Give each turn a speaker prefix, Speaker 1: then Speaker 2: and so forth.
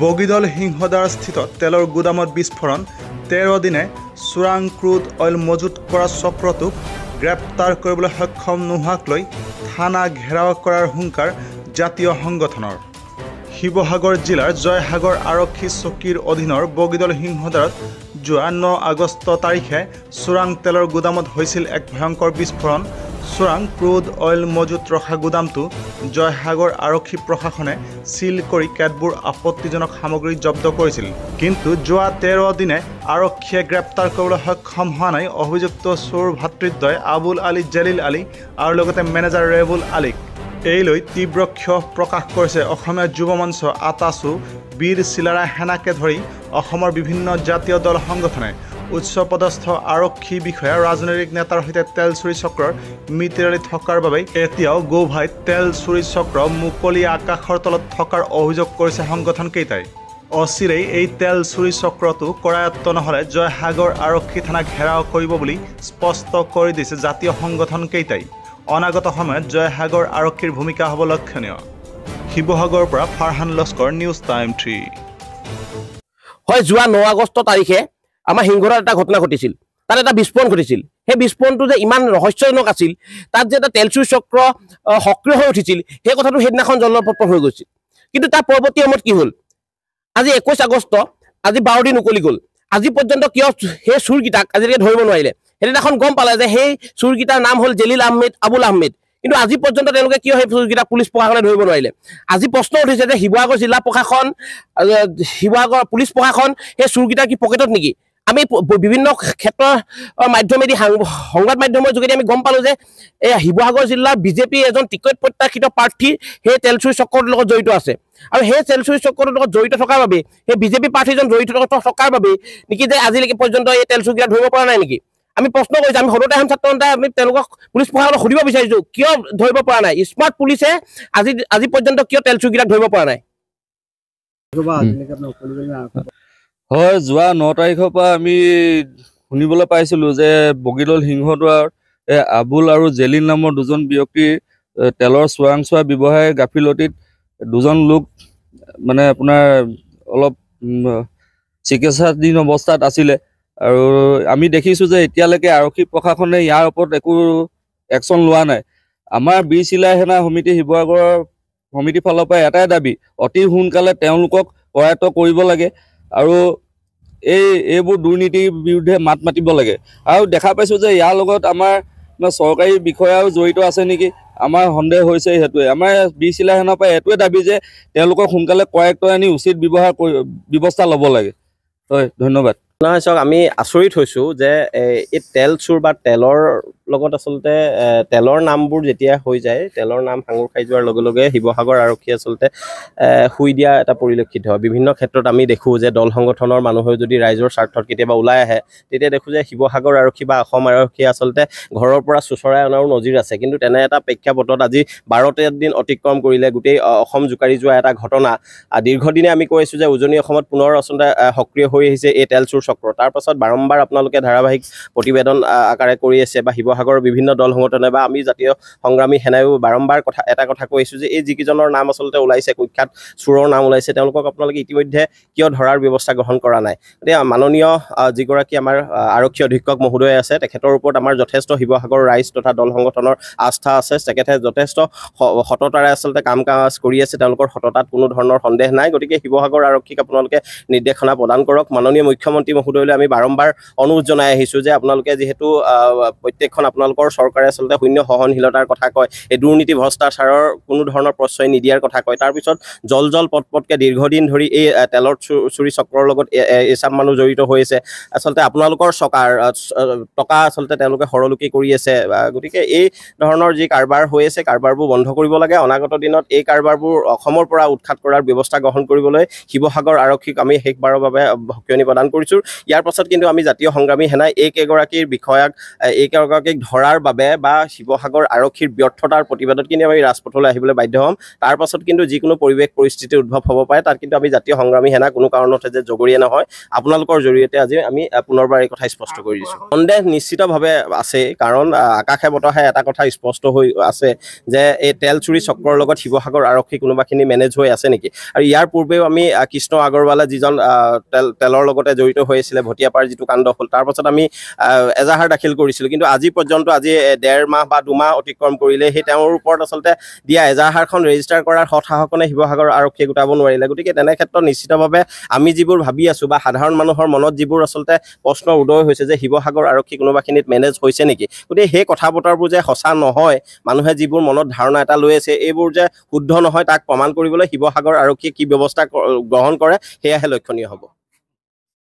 Speaker 1: বগীদল সিংহদ্বাৰস্থিত তেলৰ গুদামত বিস্ফোৰণ। 13 দিনে চোৰাং ক্ৰুড অইল মজুত কৰা চক্ৰটোক গ্ৰেপ্তাৰ কৰিবলৈ সক্ষম নোহোৱাক লৈ থানা ঘেৰাও কৰাৰ হুংকাৰ জাতীয় সংগঠনৰ। শিৱসাগৰ জিলাৰ জয়সাগৰ আৰক্ষী চকীৰ অধীনৰ বগীদল সিংহদ্বাৰত যোৱা 9 আগষ্ট তাৰিখে চোৰাং তেলৰ গুদামত হৈছিল এক ভয়ংকৰ বিস্ফোৰণ। চোৰাং ক্ৰুড অইল মজুত ৰখা গুদামটো জয়সাগৰ আৰক্ষী প্ৰশাসনে ছীল কৰি কেতবোৰ আপত্তিজনক সামগ্ৰী জব্দ কৰিছিল। কিন্তু যোৱা 13 দিনে আৰক্ষীয়ে গ্ৰেপ্তাৰ কৰিবলৈ সক্ষম হোৱা নাই অভিযুক্ত চোৰ ভাতৃদ্বয় আবুল আলী, জেলিল আলী আৰু লগতে মেনেজাৰ ৰেবুল আলীক। এই লৈ তীব্ৰ ক্ষোভ প্ৰকাশ কৰিছে অসমীয়া যুৱ মঞ্চ, আটাছু, বীৰ চিলাৰায় সেনাকে ধৰি অসমৰ বিভিন্ন জাতীয় দল সংগঠনে। উচ্চপদস্থ আৰক্ষী বিষয়া, ৰাজনৈতিক নেতাৰ সৈতে তেল চুৰি চক্ৰৰ মিতিৰালি থকাৰ বাবেই এতিয়াও গৌভাইত তেল চুৰি চক্ৰ মুকলি আকাশৰ তলত থকাৰ অভিযোগ কৰিছে সংগঠনকেইটাই। অচিৰেই এই তেল চুৰি চক্ৰটো কৰায়ত্ব নহ'লে জয়সাগৰ আৰক্ষী থানা ঘেৰাও কৰিব বুলি স্পষ্ট কৰি দিছে জাতীয় সংগঠনকেইটাই। অনাগত সময়ত জয়সাগৰ আৰক্ষীৰ ভূমিকা হ'ব লক্ষণীয়। শিৱসাগৰৰ পৰা ফাৰহান লস্কৰ, নিউজ টাইম 3।
Speaker 2: হয়, যোৱা 9 আগষ্ট তাৰিখে আমাৰ সিংহৰাত এটা ঘটনা ঘটিছিল, তাত এটা বিস্ফোৰণ ঘটিছিল। সেই বিস্ফোৰণটো যে ইমান ৰহস্যজনক আছিল, তাত যে এটা তেলচুৰি চক্ৰ সক্ৰিয় হৈ উঠিছিল, সেই কথাটো সেইদিনাখন জলপত্ৰ হৈ গৈছিল। কিন্তু তাৰ পৰৱৰ্তী সময়ত কি হ'ল, আজি 21 আগষ্ট, আজি 12 দিন উকলি গ'ল, আজি পৰ্যন্ত কিয় সেই চোৰকেইটাক আজিলৈকে ধৰিব নোৱাৰিলে? সেইদিনাখন গম পালে যে সেই চোৰকেইটাৰ নাম হ'ল জেলিল আহমেদ, আবুল আহমেদ, কিন্তু আজি পৰ্যন্ত তেওঁলোকে কিয় সেই চোৰকেইটাক পুলিচ প্ৰশাসনে ধৰিব নোৱাৰিলে? আজি প্ৰশ্ন উঠিছে যে শিৱসাগৰ জিলা প্ৰশাসন, শিৱসাগৰ পুলিচ প্ৰশাসন সেই চোৰকেইটাৰ কি পকেটত নেকি? আমি বিভিন্ন ক্ষেত্ৰৰ মাধ্যমেদি, সংবাদ মাধ্যমৰ যোগেদি আমি গম পালোঁ যে এই শিৱসাগৰ জিলাৰ বিজেপিৰ এজন টিকট প্ৰত্যাশিত প্ৰাৰ্থী সেই তেলচুৰি চক্ৰটোৰ লগত জড়িত আছে, আৰু সেই তেলচুৰি চক্ৰটোৰ লগত জড়িত থকাৰ বাবে, সেই বিজেপি প্ৰাৰ্থীজন জড়িত থকাৰ বাবেই নেকি যে আজিলৈকে পৰ্যন্ত এই তেলচুৰিকেইটা ধৰিব পৰা নাই নেকি? আমি প্ৰশ্ন কৰিছোঁ, আমি সদৌ ছাত্ৰ সন্থাই আমি তেওঁলোকক পুলিচ প্ৰশাসনক সুধিব বিচাৰিছোঁ কিয় ধৰিব পৰা নাই? স্মাৰ্ট পুলিচে আজি পৰ্যন্ত কিয় তেলচুৰিকেইটাক ধৰিব পৰা নাই?
Speaker 3: হয়, যোৱা 9 তাৰিখৰ পৰা আমি শুনিবলৈ পাইছিলোঁ যে বগীদল সিংহদ্বাৰত আবুল আৰু জেলিল নামৰ দুজন ব্যক্তিৰ তেলৰ চোৰাংচোৱা ব্যৱসায় গাফিলতিত দুজন লোক মানে আপোনাৰ অলপ চিকিৎসাধীন অৱস্থাত আছিলে, আৰু আমি দেখিছোঁ যে এতিয়ালৈকে আৰক্ষী প্ৰশাসনে ইয়াৰ ওপৰত একো একশ্যন লোৱা নাই। আমাৰ বীৰ চিলাই সেনা সমিতি শিৱসাগৰৰ সমিতিৰ ফালৰ পৰা এটাই দাবী, অতি সোনকালে তেওঁলোকক কৰায়ত্ব কৰিব লাগে আৰু এইবোৰ দুৰ্নীতিৰ বিৰুদ্ধে মাত মাতিব লাগে। আৰু দেখা পাইছোঁ যে ইয়াৰ লগত আমাৰ চৰকাৰী বিষয়াও জড়িত আছে নেকি, আমাৰ সন্দেহ হৈছে। সেইটোৱে আমাৰ বীৰ চিলাই সেনাৰ পৰা এইটোৱে দাবী যে তেওঁলোকক সোনকালে কৰায়ত্ব আনি উচিত ব্যৱস্থা ল'ব লাগে। হয়, ধন্যবাদ।
Speaker 4: নহয় চাওক, আমি আচৰিত হৈছোঁ যে এই তেল চোৰ বা তেলৰ লগত আচলতে তেলৰ নামবোৰ যেতিয়া হৈ যায়, তেলৰ নাম সাঙুৰ খাই যোৱাৰ লগে লগে শিৱসাগৰ আৰক্ষী আচলতে শুই দিয়া এটা পৰিলক্ষিত হয়। বিভিন্ন ক্ষেত্ৰত আমি দেখোঁ যে দল সংগঠনৰ মানুহেও যদি ৰাইজৰ স্বাৰ্থত কেতিয়াবা ওলাই আহে, তেতিয়া দেখোঁ যে শিৱসাগৰ আৰক্ষী বা অসম আৰক্ষীয়ে আচলতে ঘৰৰ পৰা চোঁচৰাই অনাৰো নজিৰ আছে। কিন্তু তেনে এটা প্ৰেক্ষাপটত আজি 12 দিন অতিক্ৰম কৰিলে গোটেই অসম জোকাৰি যোৱা এটা ঘটনা। দীৰ্ঘদিনে আমি কৈ আছোঁ যে উজনি অসমত পুনৰ আচলতে সক্ৰিয় হৈ আহিছে এই তেল চোৰ চক্ৰ। তাৰ পাছত বাৰম্বাৰ আপোনালোকে ধাৰাবাহিক প্ৰতিবেদন আকাৰে কৰি আছে বা শিৱসাগৰৰ বিভিন্ন দল সংগঠনে বা আমি জাতীয় সংগ্ৰামী সেনাইও বাৰম্বাৰ এটা কথা কৈ আছোঁ যে এই যিকেইজনৰ নাম আচলতে ওলাইছে, কুখ্যাত চোৰৰ নাম ওলাইছে, তেওঁলোকক আপোনালোকে ইতিমধ্যে কিয় ধৰাৰ ব্যৱস্থা গ্ৰহণ কৰা নাই? গতিকে মাননীয় যিগৰাকী আমাৰ আৰক্ষী অধীক্ষক মহোদয় আছে, তেখেতৰ ওপৰত আমাৰ যথেষ্ট শিৱসাগৰ ৰাইজ তথা দল সংগঠনৰ আস্থা আছে। তেখেতে যথেষ্ট সততাৰে আচলতে কাম কাজ কৰি আছে, তেওঁলোকৰ সততাত কোনো ধৰণৰ সন্দেহ নাই। গতিকে শিৱসাগৰ আৰক্ষীক আপোনালোকে নিৰ্দেশনা প্ৰদান কৰক। মাননীয় মুখ্যমন্ত্ৰী মহোদয়লৈ আমি বাৰম্বাৰ অনুৰোধ জনাই আহিছোঁ যে আপোনালোকে যিহেতু প্ৰত্যেকখন আপোনালোকৰ চৰকাৰে আচলতে শূন্য সহনশীলতাৰ কথা কয়, এই দুৰ্নীতি ভ্ৰষ্টাচাৰৰ কোনো ধৰণৰ প্ৰশ্ৰয় নিদিয়াৰ কথা কয়, তাৰপিছত জল জল পট পটকৈ দীৰ্ঘদিন ধৰি এই তেলৰ চুৰি চক্ৰৰ লগত এইচাম মানুহ জড়িত হৈ আছে। আচলতে আপোনালোকৰ চকাৰ টকা আচলতে তেওঁলোকে সৰলুকি কৰি আছে। গতিকে এই ধৰণৰ যি কাৰবাৰ হৈ আছে, কাৰবাৰবোৰ বন্ধ কৰিব লাগে। অনাগত দিনত এই কাৰবাৰবোৰ অসমৰ পৰা উৎখাত কৰাৰ ব্যৱস্থা গ্ৰহণ কৰিবলৈ শিৱসাগৰ আৰক্ষীক আমি শেষবাৰৰ বাবে সকিয়নি প্ৰদান কৰিছোঁ। ইয়াৰ পাছত কিন্তু আমি জাতীয় সংগ্ৰামী সেনাই এই কেইগৰাকীৰ বিষয়াক, এই কেইগৰাকীক ধৰাৰ বাবে বা শিৱসাগৰ আৰক্ষীৰ ব্যৰ্থতাৰ প্ৰতিবাদত কিন্তু আমি ৰাজপথলৈ আহিবলৈ বাধ্য হ'ম। তাৰ পাছত কিন্তু যিকোনো পৰিৱেশ পৰিস্থিতিৰ উদ্ভৱ হ'ব পাৰে, তাত কিন্তু আমি জাতীয় সংগ্ৰামী সেনা কোনো কাৰণতে যে জগৰীয়া নহয়। আপোনালোকৰ জৰিয়তে আজি আমি পুনৰবাৰ এই কথা স্পষ্ট কৰি দিছোঁ। সন্দেহ নিশ্চিতভাৱে আছে, কাৰণ আকাশে বতাহে এটা কথা স্পষ্ট হৈ আছে যে এই তেল চুৰি চক্ৰৰ লগত শিৱসাগৰ আৰক্ষী কোনোবাখিনি মেনেজ হৈ আছে নেকি। আৰু ইয়াৰ পূৰ্বেও আমি কৃষ্ণ আগৰৱালা যিজন তেলৰ লগতে জড়িত হৈ আছিলে, ভটিয়াপাৰ যিটো কাণ্ড হ'ল, তাৰ পাছত আমি এজাহাৰ দাখিল কৰিছিলোঁ। কিন্তু আজি পৰ্যন্ত আজি 1.5 মাহ বা 2 মাহ অতিক্ৰম কৰিলে, সেই তেওঁৰ ওপৰত আচলতে দিয়া এজাহাৰখন ৰেজিষ্টাৰ কৰাৰ সৎ সাহসনে শিৱসাগৰ আৰক্ষীয়ে গোটাব নোৱাৰিলে। গতিকে তেনে ক্ষেত্ৰত নিশ্চিতভাৱে আমি যিবোৰ ভাবি আছোঁ বা সাধাৰণ মানুহৰ মনত যিবোৰ আচলতে প্ৰশ্ন উদয় হৈছে যে শিৱসাগৰ আৰক্ষী কোনোবাখিনিত মেনেজ হৈছে নেকি, গতিকে সেই কথা বতৰাবোৰ যে সঁচা নহয়, মানুহে যিবোৰ মনত ধাৰণা এটা লৈ আছে এইবোৰ যে শুদ্ধ নহয়, তাক প্ৰমাণ কৰিবলৈ শিৱসাগৰ আৰক্ষীয়ে কি ব্যৱস্থা গ্ৰহণ কৰে সেয়াহে লক্ষণীয় হ'ব।